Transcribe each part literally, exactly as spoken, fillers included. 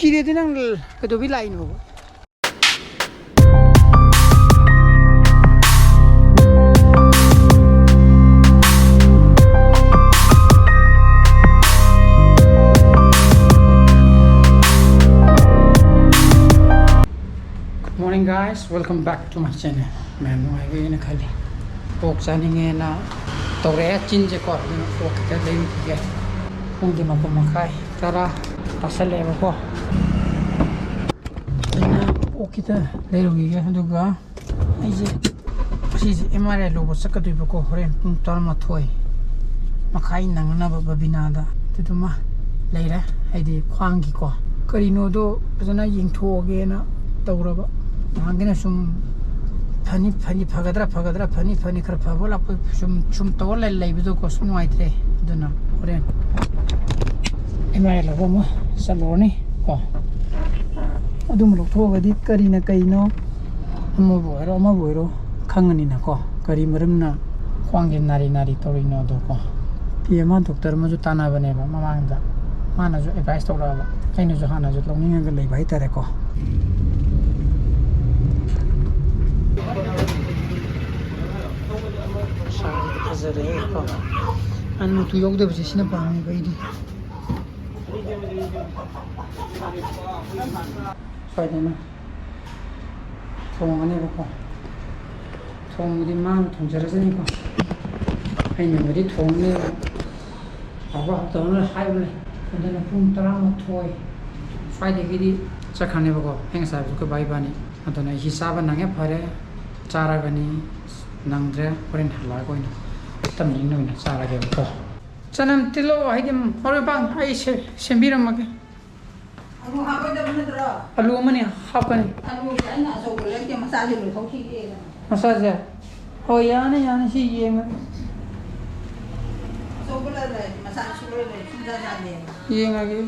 ꯀꯤꯔꯦꯗ ꯅꯪ ꯀꯩꯗꯧꯕꯩ ꯂꯥꯛꯏꯅꯣ? Good morning, guys. Welcome back to my channel. ꯃꯌꯥꯝ ꯅꯨꯡꯉꯥꯏꯕꯤꯅ ꯈꯜꯂꯤ꯫ ꯑꯣꯛ ꯆꯥꯅꯤꯡꯉꯦꯅ ꯇꯧꯔꯛꯑꯦ ꯆꯤꯟꯁꯦꯀꯣ꯫ ꯑꯗꯨꯅ ꯑꯣꯛ ꯈꯤꯇ ꯂꯩꯔꯨꯈꯤꯒꯦ꯫ ꯄꯨꯡꯗꯤ ꯃꯥꯄꯟ ꯃꯈꯥꯏ, ꯇꯔꯥ ꯇꯥꯁꯜꯂꯛꯑꯦꯕꯀꯣ꯫ ꯑꯩꯅ ꯑꯣꯛ ꯈꯤꯇ ꯂꯩꯔꯨꯈꯤꯒꯦ꯫ ꯑꯗꯨꯒ ꯑꯩꯁꯦ ꯉꯁꯤꯁꯦ ꯑꯦꯝ ꯑꯥꯔ ꯑꯥꯏ ꯂꯧꯕ ꯆꯠꯀꯗꯣꯏꯕꯀꯣ꯫ ꯍꯣꯔꯦꯟ ꯄꯨꯡ ꯇꯔꯥꯃꯥꯊꯣꯏ ꯃꯈꯥꯏ ꯅꯪꯅꯅꯕ ꯕꯕꯤꯅꯥꯗ꯫ ꯑꯗꯨꯗꯨꯃ ꯂꯩꯔꯦ꯫ ꯍꯥꯏꯗꯤ ꯈ꯭ꯋꯥꯡꯒꯤꯀꯣ꯫ ꯀꯔꯤꯅꯣꯗꯣ ꯐꯖꯅ ꯌꯦꯡꯊꯣꯛꯑꯒꯦꯅ ꯇꯧꯔꯕ꯫ ꯅꯍꯥꯟꯒꯤꯅ ꯁꯨꯝ ꯐꯅꯤ, ꯐꯅꯤ, ꯐꯒꯗ꯭ꯔꯥ, ꯐꯒꯗ꯭ꯔꯥ, ꯐꯅꯤ, ꯐꯅꯤ, ꯈꯔ ꯐꯕ ꯂꯥꯛꯄ ꯁꯨꯝ, ꯁꯨꯝ ꯇꯧꯔ ꯂꯩ-, ꯂꯩꯕꯗꯣꯀꯣ, ꯁꯨꯝ ꯅꯨꯡꯉꯥꯏꯇ꯭ꯔꯦ꯫ ꯑꯗꯨꯅ ꯍꯣꯔꯦꯟ ꯑꯦꯝ ꯑꯥꯏ ꯂꯧꯕ ꯑꯃ ꯆꯠꯂꯨꯔꯅꯤ ꯀꯣ꯫ ꯑꯗꯨꯝ ꯂꯧꯊꯣꯛꯑꯒꯗꯤ ꯀꯔꯤꯅ ꯀꯩꯅꯣ, ꯑꯃꯕꯨ ꯑꯣꯏꯔꯣ, ꯑꯃꯕꯨ ꯑꯣꯏꯔꯣ, ꯈꯪꯉꯅꯤꯅꯀꯣ꯫ ꯀꯔꯤ ꯃꯔꯝꯅ ꯈ꯭ꯋꯥꯡꯁꯦ ꯅꯥꯔꯤ ꯅꯥꯔꯤ ꯇꯧꯔꯤꯅꯣꯗꯣꯀꯣ꯫ ꯄꯤ ꯑꯃ ꯗꯣꯛꯇꯔ ꯑꯃꯁꯨ ꯇꯥꯟꯅꯕꯅꯦꯕ ꯃꯃꯥꯡꯗ, ꯃꯥꯅꯁꯨ ꯑꯦꯗꯚꯥꯏꯁ ꯇꯧꯔꯛꯑꯕ, ꯑꯩꯅꯁꯨ ꯍꯥꯟꯅꯁꯨ ꯂꯧꯅꯤꯡꯉꯒ ꯂꯩꯕ ꯍꯥꯏꯇꯥꯔꯦꯀꯣ꯫ ꯐꯖꯔꯦꯀꯣ꯫ ꯑꯅꯨꯇꯨ ꯌꯧꯗꯕꯁꯦ ꯁꯤꯅ ꯄꯥꯝꯃꯦꯕ ꯑꯩꯗꯤ꯫ ꯁ꯭ꯋꯥꯏꯗꯅ ꯊꯣꯡꯉꯅꯦꯕꯀꯣ꯫ ꯊꯣꯡꯕꯗꯤ ꯃꯥꯅ ꯊꯣꯡꯖꯔꯖꯅꯤꯀꯣ꯫ ꯑꯩꯅꯕꯨꯗꯤ ꯊꯣꯡꯅꯦꯕ꯫ ꯍꯥꯎꯕ ꯍꯥꯎꯇꯕꯅ ꯍꯥꯏꯕ ꯂꯩ꯫ ꯑꯗꯨꯅ ꯄꯨꯡ ꯇꯔꯥꯃꯥꯊꯣꯏ ꯁ꯭ꯋꯥꯏꯗꯒꯤꯗꯤ ꯆꯠꯈ꯭ꯔꯅꯦꯕꯀꯣ꯫ ꯑꯩ ꯉꯁꯥꯏ ꯑꯩꯈꯣꯏ ꯕꯥ ꯏꯕꯥꯅꯤ꯫ ꯑꯗꯨꯅ ꯑꯩꯁꯤ ꯆꯥꯕ ꯅꯪꯉꯦ ꯐꯔꯦ꯫ ꯆꯥꯔꯒꯅꯤ꯫ ꯅꯪꯗ꯭ꯔꯦ꯫ ꯍꯣꯔꯦꯟ ꯍꯜꯂꯛꯑꯒ ꯑꯣꯏꯅ ꯇꯞꯅ ꯏꯪꯅ ꯑꯣꯏꯅ ꯆꯥꯔꯒꯦꯕꯀꯣ꯫ ꯆꯅꯝ, ꯇꯤꯜꯍꯧ, ꯍꯥꯏꯗꯤ ꯃꯔꯣꯏ ꯃꯄꯥꯡ ꯑꯩ ꯁꯦ-, ꯁꯦꯝꯕꯤꯔꯝꯃꯒꯦ꯫ ꯑꯂꯨ ꯍꯥꯞꯄꯣꯏꯗꯕ ꯅꯠꯇ꯭ꯔꯣ? ꯑꯂꯨ ꯑꯃꯅꯤ ꯍꯥꯞꯀꯅꯤ꯫ ꯑꯂꯨꯁꯦ ꯑꯩꯅ ꯑꯆꯧꯕ ꯂꯩꯔꯛꯀꯦ, ꯃꯆꯥꯁꯦ ꯂꯣꯏꯊꯣꯛꯈꯤꯒꯦ꯫ ꯃꯆꯥꯁꯦ? ꯍꯣꯏ, ꯌꯥꯅꯤ, ꯌꯥꯅꯤ, ꯁꯤ ꯌꯦꯡꯉꯒꯦ꯫ ꯑꯆꯧꯕ ꯂꯩꯔꯦ, ꯃꯆꯥ ꯁꯨꯛꯂꯣꯏ ꯂꯣꯏ, ꯁꯨꯡꯆꯥ ꯆꯥꯗꯦ꯫ ꯌꯦꯡꯉꯒꯦ꯫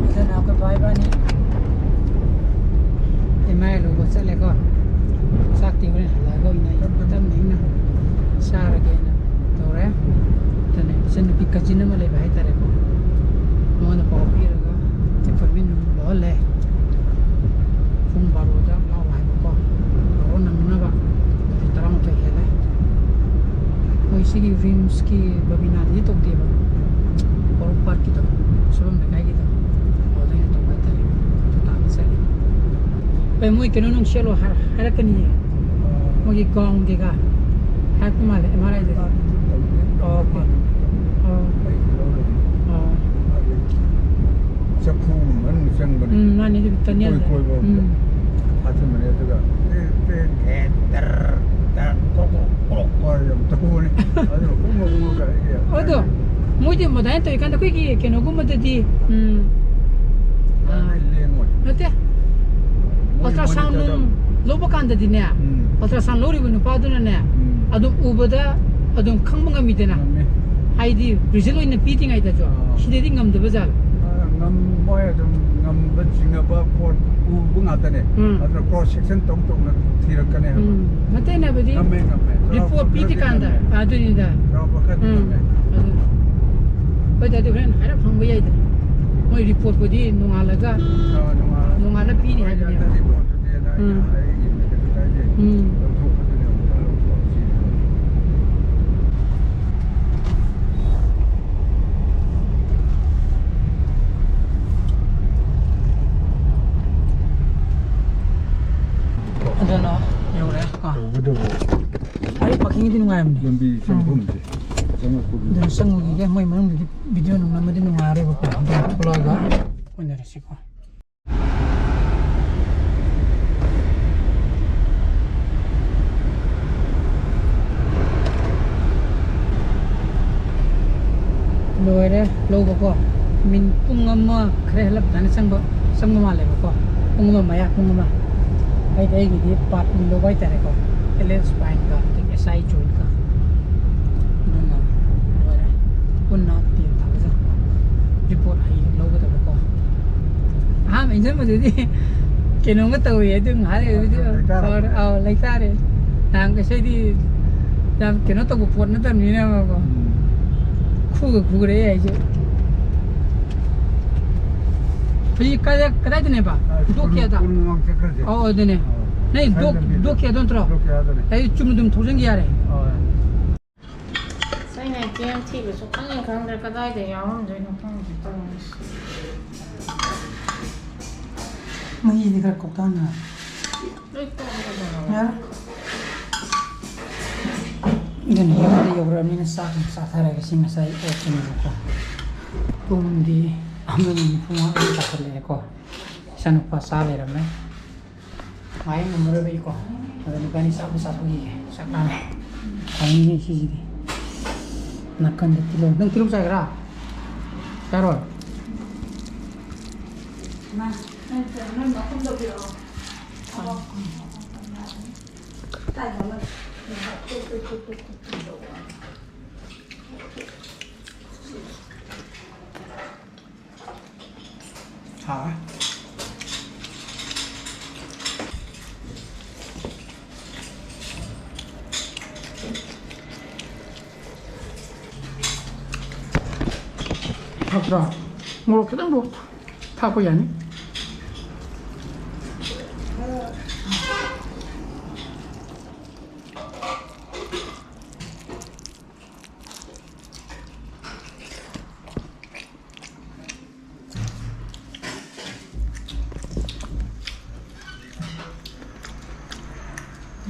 ꯑꯗꯨꯅ ꯑꯩꯈꯣꯏ ꯕꯥ ꯏꯕꯥꯅꯤ ꯑꯦꯝ ꯑꯥꯏ ꯂꯧꯕ ꯆꯠꯂꯦꯀꯣ꯫ ꯆꯥꯛꯇꯤ ꯍꯣꯔꯦꯟ ꯍꯜꯂꯛꯑꯒ ꯑꯣꯏꯅ ꯑꯩ ꯇꯞꯅ ꯏꯪꯅ ꯆꯥꯔꯒꯦꯅ ꯇꯧꯔꯦ꯫ ꯑꯗꯨꯅ ꯏꯆꯟꯅꯨꯄꯤ ꯀꯖꯤꯟ ꯑꯃ ꯂꯩꯕ ꯍꯥꯏꯇꯥꯔꯦꯀꯣ, ꯃꯉꯣꯟꯗ ꯄꯥꯎ ꯄꯤꯔꯒ ꯑꯦꯄꯣꯏꯟꯃꯦꯟ ꯑꯗꯨꯝ ꯂꯧꯍꯜꯂꯦ꯫ ꯄꯨꯡ ꯕꯥꯔꯣꯗ ꯂꯥꯛꯑꯣ ꯍꯥꯏꯕꯀꯣ, ꯕꯥꯔꯣ ꯅꯪꯅꯕ꯫ ꯍꯧꯖꯤꯛ ꯇꯔꯥꯃꯥꯊꯣꯏ ꯍꯦꯜꯂꯦ꯫ ꯃꯣꯏ ꯁꯤꯒꯤ ꯔꯤꯝꯁꯀꯤ ꯕꯕꯤꯅꯥꯗꯗꯤ ꯇꯧꯗꯦꯕ, ꯄꯣꯔꯣꯝꯄꯥꯠꯀꯤꯗꯣ, ꯁꯨꯕꯝ ꯂꯩꯀꯥꯏꯒꯤꯗꯣ, ꯑꯗꯨꯗ ꯑꯩꯅ ꯇꯧꯕ ꯍꯥꯏꯇꯥꯔꯦ꯫ ꯑꯗꯨ ꯇꯥꯟꯅ ꯆꯠꯂꯤ꯫ ꯚꯥꯏ, ꯃꯣꯏ ꯀꯩꯅꯣ ꯅꯨꯡ ꯁꯦꯠꯂꯣ ꯍꯥꯏ-, ꯍꯥꯏꯔꯛꯀꯅꯤꯌꯦ꯫ ꯃꯣꯏꯒꯤ ꯒꯥꯎꯟ ꯀꯩꯀꯥ ꯍꯥꯏꯔꯛꯄ ꯃꯥꯜꯂꯦ, ꯑꯦꯝ ꯑꯥꯔ ꯑꯥꯏꯗꯗꯤ꯫ ꯑꯣꯀꯦ꯫ ꯑꯣ꯫ ꯑꯣ꯫ ꯆꯐꯨ ꯃꯅꯨꯡ ꯆꯪꯕꯅꯤ꯫ ꯎꯝ, ꯃꯥꯅꯤ, ꯑꯗꯨ ꯇꯅꯦꯜꯗ꯫ ꯀꯣꯏ ꯀꯣꯏꯕ ꯎꯝ꯫ ꯊꯥꯖꯤꯟꯕꯅꯦ, ꯑꯗꯨꯒ ꯇꯦ-, ꯇꯦ-, ꯇꯦ-, ꯗꯔ, ꯗꯔ, ꯀ꯭ꯔꯣꯛ, ꯀ꯭ꯔꯣꯛ, ꯀ꯭ꯔꯣꯛ ꯀ ꯌꯥꯝ ꯇꯧꯕꯅꯦ꯫ ꯑꯗꯨꯒ ꯎꯪꯉ ꯎꯪꯉꯒ ꯑꯩꯒꯤ ꯑꯗꯣ ꯃꯣꯏꯗꯤ ꯑꯗꯨꯃꯥꯏꯅ ꯇꯧꯔꯤꯀꯥꯟꯗ ꯑꯩꯈꯣꯏꯒꯤ ꯀꯩꯅꯣꯒꯨꯝꯕꯗꯗꯤ, ꯎꯝ, ꯑ, ꯂꯦꯡꯉꯣꯏ꯫ ꯅꯠꯇꯦ꯫ ꯃꯣꯏ ꯑꯜꯇ꯭ꯔꯥꯁꯥꯎꯟ monitor ꯅꯨꯡ ꯇꯧ- ꯂꯧꯕ ꯀꯥꯟꯗꯗꯤꯅꯦ, ꯎꯝ꯫ ꯑꯜꯇ꯭ꯔꯥꯁꯥꯎꯟ ꯂꯧꯔꯤꯕ ꯅꯨꯄꯥꯗꯨꯅꯅꯦ, ꯎꯝ꯫ ꯑꯗꯨꯝ ꯎꯕꯗ ꯑꯗꯨꯝ ꯈꯪꯕ ꯉꯝꯃꯤꯗꯅ꯫ ꯉꯝꯃꯤ꯫ ꯍꯥꯏꯗꯤ ꯔꯤꯖꯜ ꯑꯣꯏꯅ ꯄꯤꯗ꯭ꯔꯤꯉꯩꯗꯁꯨ꯫ ꯑꯥ꯫ ꯁꯤꯗꯗꯤ ꯉꯝꯗꯕ ꯖꯥꯠꯂꯣ? ꯑ, ꯉꯝ-, ꯃꯣꯏ ꯑꯗꯨꯝ ꯉꯝꯕ ꯆꯤꯡꯅꯕ ꯄꯣꯠ ꯎꯕ ꯉꯥꯛꯇꯅꯦ꯫ ꯎꯝ꯫ ꯑꯗꯨꯅ ꯀ꯭ꯔꯣꯁ ꯁꯦꯛꯁꯟ ꯇꯧ ꯇꯧꯅ ꯊꯤꯔꯛꯀꯅꯦꯕ꯫ ꯎꯝ꯫ ꯅꯠꯇꯦ, ꯑꯩꯅ ꯍꯥꯏꯕꯗꯤ ꯉꯝꯃꯦ, ꯉꯝꯃꯦ꯫ ꯔꯤꯄꯣꯔꯠ ꯆꯥꯎꯔꯥꯛꯄ ꯈꯔꯗꯤ ꯄꯤꯗ꯭ꯔꯤꯀꯥꯟꯗ꯫ ꯉꯝꯃꯦ꯫ ꯑꯗꯨꯅꯤꯗ꯫ ꯆꯥꯎꯔꯥꯛꯄ ꯈꯔꯗꯤ ꯎꯝ꯫ ꯉꯝꯃꯦ꯫ ꯑꯗꯨ꯫ ꯍꯣꯏ, ꯑꯗꯨ ꯍꯣꯔꯦꯟ ꯍꯥꯏꯔꯞ ꯍꯪꯕ ꯌꯥꯏꯗ꯫ ꯃꯣꯏ ꯔꯤꯄꯣꯔꯠꯄꯨꯗꯤ ꯅꯣꯡꯉꯥꯜꯂꯒ, ꯑ, ꯅꯣꯡꯉꯥꯜ-, ꯅꯣꯡꯉꯥꯜꯂ ꯄꯤꯅꯤ ꯍꯣꯏ, ꯍꯥꯏꯕꯅꯦꯕ꯫ ꯑꯗꯨ ꯔꯤꯄꯣꯔꯠꯇꯨꯗꯤ ꯑꯗ ꯑꯩꯅ ꯎꯝ꯫ ꯍꯥꯏꯔꯒ ꯌꯦꯡꯉꯒꯦ, ꯀꯩꯁꯨ ꯀꯥꯏꯗꯦ꯫ ꯎꯝ꯫ ꯂꯧꯊꯣꯛꯄꯗꯨꯅꯦ ꯑꯃꯨꯛ ꯂꯧꯊꯣꯛꯑꯁꯤ꯫ ꯑꯗꯨꯅ ꯌꯧꯔꯦ꯫ ꯑꯥ꯫ ꯇꯧꯒꯗꯕ꯫ ꯒꯥꯔꯤ ꯄꯥꯔꯀꯤꯡꯒꯤꯗꯤ ꯅꯨꯡꯉꯥꯏꯕꯅꯦ꯫ ꯂꯝꯕꯤ ꯎꯝ꯫ ꯆꯪꯐꯝꯁꯦ꯫ ꯆꯪꯉꯛꯄꯒꯤ꯫ ꯑꯗꯨꯅ ꯆꯪꯉꯨꯈꯤꯒꯦ꯫ ꯃꯣꯏ ꯃꯅꯨꯡꯗꯗꯤ ꯚꯤꯗꯤꯑꯣ ꯅꯨꯡ ꯅꯝꯕꯗꯤ ꯅꯨꯡꯉꯥꯏꯔꯣꯏꯕꯀꯣ꯫ ꯑꯗꯨꯅ ꯊꯣꯛꯂꯛꯑꯒ ꯎꯅꯔꯁꯤꯀꯣ꯫ ꯂꯣꯏꯔꯦ ꯂꯧꯕꯀꯣ꯫ ꯃꯤꯅꯤꯠ ꯄꯨꯡ ꯑꯃ ꯈꯔ ꯍꯦꯜꯂꯞ ꯑꯗꯨꯃꯥꯏꯅ ꯆꯪꯕ, ꯆꯪꯕ ꯃꯥꯜꯂꯦꯕꯀꯣ꯫ ꯄꯨꯡ ꯑꯃ ꯃꯌꯥ, ꯄꯨꯡ ꯑꯃ꯫ ꯑꯩꯗꯤ ꯑꯩꯒꯤꯗꯤ ꯄꯥꯔꯠ ꯑꯅꯤ ꯂꯧꯕ ꯍꯥꯏꯇꯥꯔꯦꯀꯣ꯫ ꯑꯦꯜ ꯑꯦꯁ ꯁ꯭ꯄꯥꯏꯟꯒ ꯑꯗꯒꯤ ꯑꯦꯁ ꯑꯥꯏ ꯖꯣꯏꯟꯠꯀ꯫ ꯑꯗꯨꯅ ꯂꯣꯏꯔꯦ꯫ ꯄꯨꯟꯅ ꯇꯦꯟ ꯊꯥꯎꯖꯟ꯫ ꯔꯤꯄꯣꯔꯠ ꯍꯌꯦꯡ ꯂꯧꯒꯗꯕꯀꯣ꯫ ꯑꯍꯥꯟꯕ ꯏꯟꯖꯟꯕꯗꯨꯗꯤ ꯀꯩꯅꯣꯝꯒ ꯇꯧꯏ, ꯑꯗꯨ ꯉꯥꯏꯍꯥꯛ ꯂꯩꯔꯕꯗꯤ ꯂꯩꯇꯥꯔꯦ꯫ ꯐꯔꯦ꯫ ꯑꯧ, ꯂꯩꯇꯥꯔꯦ꯫ ꯅꯍꯥꯟ ꯉꯁꯤꯗꯤ ꯌꯥꯝ ꯀꯩꯅꯣ ꯇꯧꯕ ꯄꯣꯠ ꯅꯠꯇꯕꯅꯤꯅꯕꯀꯣ꯫ ꯎꯝ꯫ ꯈꯨꯒ ꯈꯨꯒꯔꯦ ꯑꯩꯁꯦ꯫ ꯍꯧꯖꯤꯛ ꯀꯗꯥꯏ, ꯀꯗꯥꯏꯗꯅꯦꯕ? ꯗꯣꯛ ꯀꯌꯥꯗ? ꯀꯣꯅꯨꯡ ꯃꯃꯥꯡ ꯆꯠꯈ꯭ꯔꯁꯦ꯫ ꯑꯣ, ꯑꯗꯨꯅꯦ꯫ ꯑꯣ꯫ ꯅꯪ ꯗꯣꯛ, ꯗꯣꯛ ꯀꯌꯥꯗ ꯅꯠꯇ꯭ꯔꯣ? ꯗꯣꯛ ꯀꯌꯥꯗꯅꯦ꯫ ꯑꯩ ꯆꯨꯝꯅ ꯑꯗꯨꯝ ꯊꯧꯖꯟꯒꯦ ꯌꯥꯔꯦ꯫ ꯍꯣꯏ꯫ ꯑꯁ, ꯑꯩꯅ ꯏꯆꯦ ꯑꯃ ꯊꯤꯕꯁꯨ ꯈꯪꯉꯦ ꯈꯪꯗ꯭ꯔꯦ ꯀꯗꯥꯏꯗ ꯌꯥꯎꯔꯝꯗꯣꯏꯅꯣ ꯈꯪꯗꯦ ꯇꯧꯔꯤꯁꯦ꯫ ꯃꯍꯤꯗꯤ ꯈꯔ ꯀꯣꯛꯇꯥꯅ꯫ ꯂꯣꯏ ꯀꯣꯛꯑꯒ ꯂꯩꯔꯝꯃꯦ꯫ ꯌꯥꯔꯦ꯫ ꯑꯗꯨꯅ ꯌꯨꯝꯗ ꯌꯧꯔꯛꯑꯕꯅꯤꯅ ꯆꯥꯛ ꯑꯃ ꯆꯥꯊꯔꯒꯦ꯫ ꯁꯤ ꯉꯁꯥꯏ ꯑꯣꯠꯄꯅꯦꯕꯀꯣ꯫ ꯄꯨꯡꯗꯤ ꯑꯃ ꯅꯤꯐꯨ ꯃꯉꯥ ꯇꯥꯁꯜꯂꯛꯑꯦꯀꯣ꯫ ꯏꯆꯥꯅꯨꯄꯥ ꯆꯥ ꯂꯩꯔꯝꯃꯦ꯫ ꯉꯥꯏ ꯉꯝꯃꯔꯣꯏꯕ ꯑꯩꯀꯣ꯫ ꯑꯗꯨꯅ ꯏꯕꯥꯅꯤ ꯆꯥꯛ ꯑꯃ ꯆꯥꯊꯣꯛꯈꯤꯒꯦ꯫ ꯆꯥꯛ ꯂꯥꯝꯃꯦ꯫ ꯍꯥꯎꯅꯤꯅꯦ ꯁꯤꯁꯤꯗꯤ꯫ ꯅꯥꯀꯟꯗ ꯇꯤꯜꯍꯧ꯫ ꯅꯪ ꯇꯤꯜꯍꯧ ꯆꯥꯒꯦꯔꯥ? ꯆꯥꯔꯣꯏ? ꯍꯥꯎꯋꯦ꯫ ꯍꯥꯎꯇ꯭ꯔꯣ? ꯃꯣꯔꯣꯛ ꯈꯤꯇꯪ ꯊꯥꯛꯄ ꯌꯥꯅꯤ꯫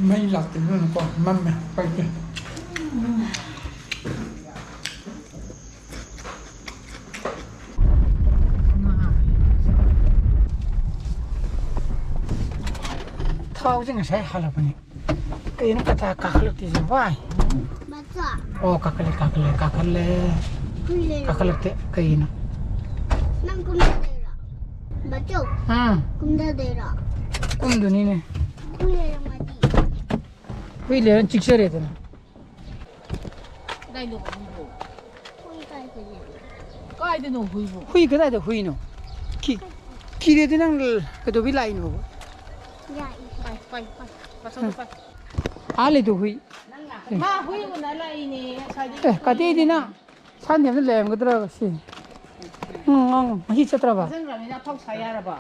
ꯃꯩ ꯂꯥꯛꯇꯦ, ꯑꯗꯨꯅꯀꯣ ꯃꯝꯃꯦ꯫ ꯄꯩꯇꯦ꯫ ꯊꯥꯎꯁꯦ ꯉꯁꯥꯏ ꯍꯥꯜꯂꯛꯄꯅꯤ꯫ ꯀꯩꯅꯣ ꯀꯊꯥ ꯀꯥꯈꯠꯂꯛꯇ꯭ꯔꯤꯁꯦ? ꯋꯥꯏ꯫ ꯃꯆꯥ꯫ ꯑꯣ, ꯀꯥꯈꯠꯂꯦ, ꯀꯥꯈꯠꯂꯦ, ꯀꯥꯈꯠꯂꯦ꯫ ꯍꯨꯏ ꯂꯩꯔꯝꯃꯦ꯫ ꯀꯥꯈꯠꯂꯛꯇꯦ꯫ ꯀꯩꯒꯤꯅꯣ? ꯅꯪ ꯀꯨꯝꯗꯗꯣꯏꯔꯣ? ꯕꯆꯧ꯫ ꯑꯥ꯫ ꯀꯨꯝꯗꯗꯣꯏꯔꯣ? ꯀꯨꯝꯗꯣꯏꯅꯤꯅꯦ꯫ ꯍꯨꯏ ꯂꯩꯔꯝꯃꯗꯤ꯫ ꯍꯨꯏ ꯂꯩꯔ ꯆꯤꯛꯆꯔꯦꯗꯅ꯫ ꯀꯗꯥꯏꯗꯅꯣ ꯍꯨꯏꯕꯨ? ꯍꯨꯏ ꯀꯥꯏꯗꯅꯣ? ꯀꯥꯏꯗꯅꯣ ꯍꯨꯏꯕꯨ? ꯍꯨꯏ ꯀꯗꯥꯏꯗ ꯍꯨꯏꯅꯣ? ꯀꯤ-, ꯀꯤꯔꯦꯗꯤ ꯅꯪ ꯀꯩꯗꯧꯕꯤ ꯂꯥꯛꯏꯅꯣꯕ? ꯌꯥꯏ꯫ ꯄꯥꯏ, ꯄꯥꯏ, ꯄꯥꯏ꯫ ꯃꯁꯛꯗꯣ ꯄꯥꯏ꯫ ꯑꯥ ꯂꯩꯗꯣ ꯍꯨꯏ꯫ ꯃꯥ ꯍꯨꯏ ꯎꯅ ꯂꯥꯛꯏꯅꯦ ꯉꯁꯥꯏꯗꯒꯤ꯫ ꯑꯦ, ꯀꯥꯇꯦꯗꯤ ꯅꯪ꯫ ꯁꯥꯟꯗꯤ ꯑꯝꯇ ꯂꯩꯔꯝꯒꯗ꯭ꯔꯕ ꯁꯤ? ꯎꯝ, ꯎꯝ, ꯃꯍꯤ ꯆꯠꯇ꯭ꯔꯕ? ꯐꯖꯅ ꯔꯥꯅꯤꯅ ꯑꯐꯥꯎ ꯁꯥ ꯌꯥꯔꯕ?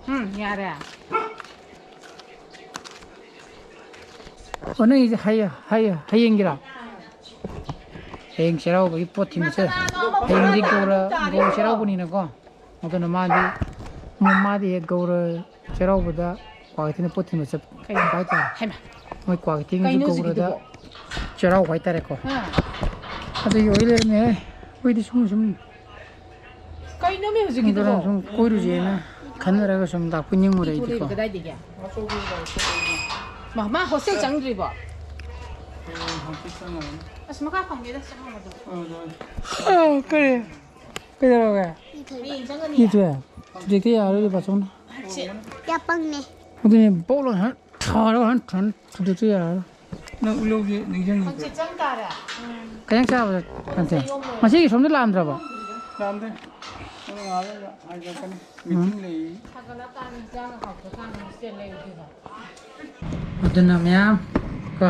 ꯎꯝ, ꯌꯥꯔꯦ꯫ ꯑꯣ, ꯅꯪꯒꯤꯁꯦ ꯍꯌꯦ-, ꯍꯌꯦ-, ꯍꯌꯦꯡꯒꯤꯔꯣ? ꯍꯌꯦꯡ ꯆꯩꯔꯥꯎꯕꯒꯤ ꯄꯣꯠ ꯊꯤꯟꯕ ꯆꯠ-, ꯍꯌꯦꯡꯗꯤ ꯒꯧꯔ, ꯒꯧꯔ ꯆꯩꯔꯥꯎꯕꯅꯤꯅꯀꯣ꯫ ꯑꯗꯨꯅ ꯃꯥꯗꯤ, ꯃꯥꯗꯤ ꯍꯦꯛ ꯒꯧꯔ ꯆꯩꯔꯥꯎꯕꯗ ꯀ꯭ꯋꯥꯀꯩꯊꯦꯜꯗ ꯄꯣꯠ ꯊꯤꯟꯕ ꯆꯠꯄ ꯀꯩꯅꯣ? ꯍꯥꯏꯇꯥꯔꯦ꯫ ꯍꯩꯃꯥ꯫ ꯃꯣꯏ ꯀ꯭ꯋꯥꯀꯩꯊꯦꯜꯒꯤ ꯀꯩꯅꯣ ꯒꯧꯔꯗ ꯍꯧꯖꯤꯛꯀꯤꯗꯨꯕꯣ? ꯆꯩꯔꯥꯎꯕ ꯍꯥꯏꯇꯥꯔꯦꯀꯣ꯫ ꯍꯥ꯫ ꯑꯗꯨꯒꯤ ꯑꯣꯏ ꯂꯩꯔꯝꯃꯦ꯫ ꯑꯩꯈꯣꯏꯗꯤ ꯁꯨꯝ ꯁꯨꯝ ꯀꯩꯅꯣꯃꯤ ꯍꯧꯖꯤꯛꯀꯤꯗꯨꯕꯣ? ꯁꯨꯝ ꯀꯣꯏꯔꯨꯁꯦꯅ ꯈꯟꯅꯔꯒ ꯁꯨꯝ ꯂꯥꯛꯄ ꯅꯤꯡꯉꯨꯔꯦ ꯏꯄꯨ ꯑꯩꯗꯤꯀꯣ꯫ ꯂꯩꯕ ꯀꯗꯥꯏꯗꯒꯤ? ꯃꯥ, ꯃꯥ ꯍꯣꯁꯇꯦꯜ ꯆꯪꯗ꯭ꯔꯤꯕꯣ? ꯑꯁ, ꯃꯈꯥ ꯐꯪꯒꯦꯗ, ꯆꯪꯉꯝꯃꯗꯣ꯫ ꯑ, ꯀꯔꯤ? ꯀꯩꯗꯧꯔꯒꯦ? ꯍꯌꯦꯡ ꯆꯪꯒꯅꯤ꯫ ꯏꯊꯣꯏ꯫ ꯍꯧꯖꯤꯛꯇꯤ ꯌꯥꯔꯣꯏ, ꯕꯥꯆꯧꯅ꯫ ꯌꯥꯄꯪꯅꯦ꯫ ꯑꯗꯨꯅꯦ, ꯕꯣꯛ ꯂꯥꯎꯅ ꯍꯥꯏ, ꯊꯥꯔꯒ ꯍꯥꯏ, ꯊꯥꯔꯒ ꯊꯨꯗꯦꯛꯇ ꯌꯥꯔꯣꯏ꯫ ꯅꯪ ꯎꯠꯂꯧꯁꯦ ꯅꯤꯡꯁꯤꯡꯉꯤꯕ꯭ꯔꯥ? ꯍꯪꯆꯤꯠ ꯆꯪ ꯇꯥꯔꯦ꯫ ꯎꯝ꯫ ꯀꯩ ꯏꯟꯖꯥꯡ ꯆꯥꯕ ꯅꯠꯇꯦ? ꯉꯁꯤꯒꯤ ꯁꯣꯝꯗ ꯂꯥꯛꯑꯝꯗ꯭ꯔꯕꯣ? ꯂꯥꯛꯑꯝꯗꯦ꯫ ꯅꯪ ꯉꯥꯏꯍꯥꯛ ꯂꯩꯔꯒ ꯍꯥꯏꯔꯛꯀꯅꯤ꯫ ꯎꯝ꯫ ꯃꯤꯇꯤꯡ ꯂꯩ꯫ ꯁꯥꯒꯠꯂꯛꯑꯀꯥꯟꯗ ꯏꯟꯖꯥꯡ ꯑꯍꯥꯎꯕ ꯆꯥꯅꯕ ꯁꯦ ꯂꯩꯔꯨꯗꯣꯏꯕ꯫ ꯑꯗꯨꯅ ꯃꯌꯥꯝ ꯀꯣ,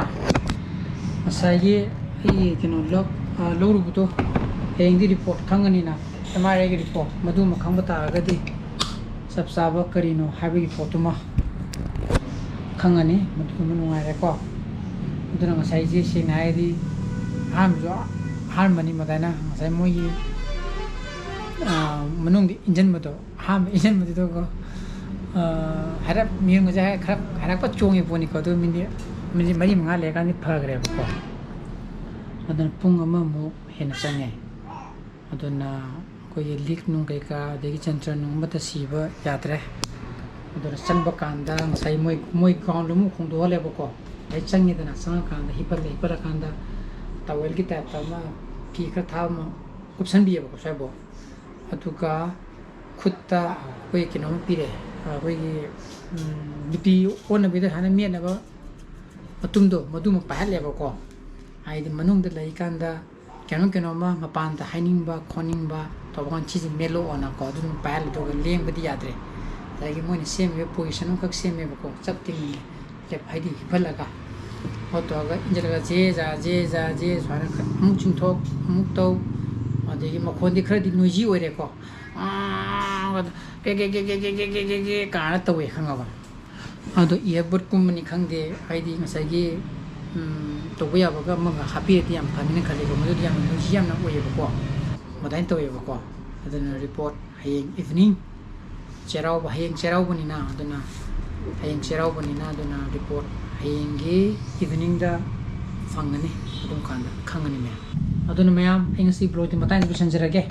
ꯉꯁꯥꯏꯒꯤ ꯑꯩꯒꯤ ꯀꯩꯅꯣ ꯂꯧ-, ꯑ, ꯂꯧꯔꯨꯕꯗꯣ ꯍꯌꯦꯡꯗꯤ ꯔꯤꯄꯣꯔꯠ ꯈꯪꯉꯅꯤꯅ, ꯑꯦꯝ ꯑꯥꯔ ꯑꯥꯏꯒꯤ ꯔꯤꯄꯣꯔꯠ, ꯃꯗꯨꯃ ꯈꯪꯕ ꯇꯥꯔꯒꯗꯤ ꯆꯞ ꯆꯥꯕ ꯀꯔꯤꯅꯣ ꯍꯥꯏꯕꯒꯤ ꯄꯣꯠꯇꯨꯃ ꯈꯪꯉꯅꯤ, ꯃꯗꯨꯗꯨꯃ ꯅꯨꯡꯉꯥꯏꯔꯦꯀꯣ꯫ ꯑꯗꯨꯅ ꯉꯁꯥꯏꯁꯦ ꯁꯦꯡꯅ ꯍꯥꯏꯔꯗꯤ ꯑꯍꯥꯟꯕꯁꯨ ꯑꯍꯥꯟꯕꯅꯤ, ꯃꯗꯥꯏꯅ ꯉꯁꯥꯏ ꯃꯣꯏꯒꯤ, ꯑ, ꯃꯅꯨꯡꯗ ꯏꯟꯁꯤꯟꯕꯗꯣ, ꯑꯍꯥꯟꯕ ꯏꯟꯁꯤꯟꯕꯗꯨꯗꯀꯣ, ꯑ, ꯍꯥꯏꯔꯞ ꯃꯤꯍꯨꯟꯒꯁꯦ ꯍꯥꯏ-, ꯈꯔ ꯍꯥꯏꯔꯛꯄ ꯆꯣꯡꯉꯤ ꯄꯣꯠꯅꯤꯀꯣ꯫ ꯑꯗꯨ ꯃꯤꯅꯤꯠ, ꯃꯤꯅꯤꯠ ꯃꯔꯤ ꯃꯉꯥ ꯂꯩꯔꯀꯥꯟꯗ ꯐꯈ꯭ꯔꯦꯕꯀꯣ꯫ ꯑꯗꯨꯅ ꯄꯨꯡ ꯑꯃꯃꯨꯛ ꯍꯦꯟꯅ ꯆꯪꯉꯦ꯫ ꯑꯗꯨꯅ ꯑꯩꯈꯣꯏꯒꯤ ꯂꯤꯛ ꯅꯨꯡ ꯀꯩꯀꯥ, ꯑꯗꯒꯤ ꯖꯟꯇ꯭ꯔ ꯅꯨꯡ ꯑꯃꯠꯇ ꯁꯤꯕ ꯌꯥꯗ꯭ꯔꯦ꯫ ꯑꯗꯨꯅ ꯆꯪꯕ ꯀꯥꯟꯗ ꯉꯁꯥꯏ ꯃꯣꯏ, ꯃꯣꯏ ꯒ꯭ꯔꯥꯎꯟꯗꯨ ꯑꯃꯨꯛ ꯍꯣꯡꯗꯣꯛꯍꯜꯂꯦꯕꯀꯣ꯫ ꯑꯗꯩ ꯆꯪꯉꯦꯗꯅ, ꯆꯪꯉꯀꯥꯟꯗ ꯍꯤꯞꯍꯜꯂꯦ, ꯍꯤꯞꯍꯜꯂꯀꯥꯟꯗ ꯇꯥꯋꯦꯜꯒꯤ ꯇꯥꯏꯞꯇ ꯑꯃ ꯐꯤ ꯈꯔ ꯊꯥꯕ ꯑꯃ ꯀꯨꯞꯁꯟꯕꯤꯌꯦꯕꯀꯣ ꯁ꯭ꯋꯥꯏꯕꯧ꯫ ꯑꯗꯨꯒ ꯈꯨꯠꯇ ꯑꯩꯈꯣꯏ ꯀꯩꯅꯣꯝ ꯄꯤꯔꯦ, ꯑꯩꯈꯣꯏꯒꯤ, ꯎꯝ, ꯕꯤ ꯄꯤ ꯑꯣꯟꯅꯕꯤꯗ ꯁꯨꯃꯥꯏꯅ ꯃꯦꯠꯅꯕ ꯃꯇꯨꯝꯗꯣ, ꯃꯗꯨꯃ ꯄꯥꯏꯍꯜꯂꯦꯕꯀꯣ꯫ ꯍꯥꯏꯗꯤ ꯃꯅꯨꯡꯗ ꯂꯩꯔꯤꯀꯥꯟꯗ ꯀꯩꯅꯣꯝ ꯀꯩꯅꯣꯝꯃ ꯃꯄꯥꯟꯗ ꯍꯥꯏꯅꯤꯡꯕ ꯈꯣꯠꯅꯤꯡꯕ ꯇꯧꯕ ꯀꯥꯟꯗ ꯁꯤꯁꯦ ꯃꯦꯠꯂꯛꯑꯣꯅꯀꯣ, ꯑꯗꯨ ꯑꯗꯨꯝ ꯄꯥꯏꯍꯜꯂꯦ꯫ ꯑꯗꯨꯒ ꯂꯦꯡꯕꯗꯤ ꯌꯥꯗ꯭ꯔꯦ꯫ ꯉꯁꯥꯏꯒꯤ ꯃꯣꯏꯅ ꯁꯦꯝꯃꯤꯕ ꯄꯣꯖꯤꯁꯟ ꯑꯃꯈꯛ ꯁꯦꯝꯃꯦꯕꯀꯣ, ꯆꯞ ꯇꯤꯡꯉꯦ꯫ ꯍꯥꯏꯗꯤ ꯍꯤꯞꯍꯜꯂꯒ ꯄꯣꯠ ꯇꯧꯔꯒ ꯏꯟꯁꯤꯜꯂꯒ ꯖꯦ ꯖꯥ, ꯖꯦ ꯖꯥ, ꯖꯦ ꯁꯨꯃꯥꯏꯅ ꯑꯃꯨꯛ ꯆꯤꯡꯊꯣꯛ, ꯑꯃꯨꯛ ꯇꯧ, ꯑꯗꯒꯤ ꯃꯈꯣꯟꯗꯤ ꯈꯔꯗꯤ noisy ꯑꯣꯏꯔꯦꯀꯣ, ꯀꯦ ꯀꯦ ꯀꯦ ꯀꯦ ꯀꯦ ꯀꯦ ꯀꯦ ꯀꯦ ꯀꯦ ꯀꯥꯏꯅ ꯇꯧꯋꯦ, ꯈꯪꯉꯕ? ꯑꯗꯣ earbudꯀꯨꯝꯕꯅꯤ ꯈꯪꯗꯦ, ꯍꯥꯏꯗꯤ ꯉꯁꯥꯏꯒꯤ ꯎꯝ, ꯇꯧꯕ ꯌꯥꯕꯒ ꯑꯃꯒ ꯍꯥꯞꯄꯤꯔꯗꯤ ꯌꯥꯝ ꯐꯅꯤꯅ ꯈꯜꯂꯦꯀꯣ꯫ ꯃꯗꯨꯗꯤ ꯌꯥꯝꯅ noisy ꯌꯥꯝꯅ ꯑꯣꯏꯌꯦꯕꯀꯣ, ꯑꯗꯨꯃꯥꯏꯅ ꯇꯧꯋꯦꯕꯀꯣ꯫ ꯑꯗꯨꯅ report ꯍꯌꯦꯡ evening ꯆꯩꯔꯥꯎꯕ, ꯍꯌꯦꯡ ꯆꯩꯔꯥꯎꯕꯅꯤꯅ, ꯑꯗꯨꯅ ꯍꯌꯦꯡ ꯆꯩꯔꯥꯎꯕꯅꯤꯅ, ꯑꯗꯨꯅ report ꯍꯌꯦꯡꯒꯤ eveningꯗ ꯐꯪꯒꯅꯤ, ꯑꯗꯨꯝ ꯀꯥꯟꯗ ꯈꯪꯒꯅꯤ ꯃꯌꯥꯝ꯫ ꯑꯗꯨꯅ ꯃꯌꯥꯝ, ꯑꯩ ꯉꯁꯤ vlogꯗꯤ ꯃꯇꯥꯡꯗ ꯂꯣꯏꯁꯤꯟꯖꯔꯒꯦ꯫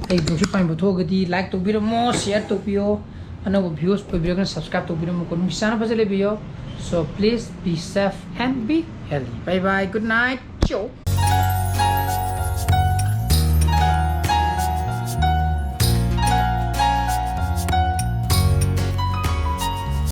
ꯑꯩ vlogꯁꯤ ꯄꯥꯝꯕ ꯊꯣꯛꯑꯒꯗꯤ like ꯇꯧꯕꯤꯔꯝꯃꯣ, share ꯇꯧꯕꯤꯌꯣ, ꯑꯅꯧꯕ viewers ꯑꯣꯏꯕꯤꯔꯒꯅ subscribe ꯇꯧꯕꯤꯔꯝꯃꯨꯀꯣ꯫ ꯅꯨꯡꯁꯤ ꯆꯥꯟꯅ ꯐꯖ ꯂꯩꯕꯤꯌꯣ꯫ So please be safe and be healthy. Bye bye, good night. Ciao.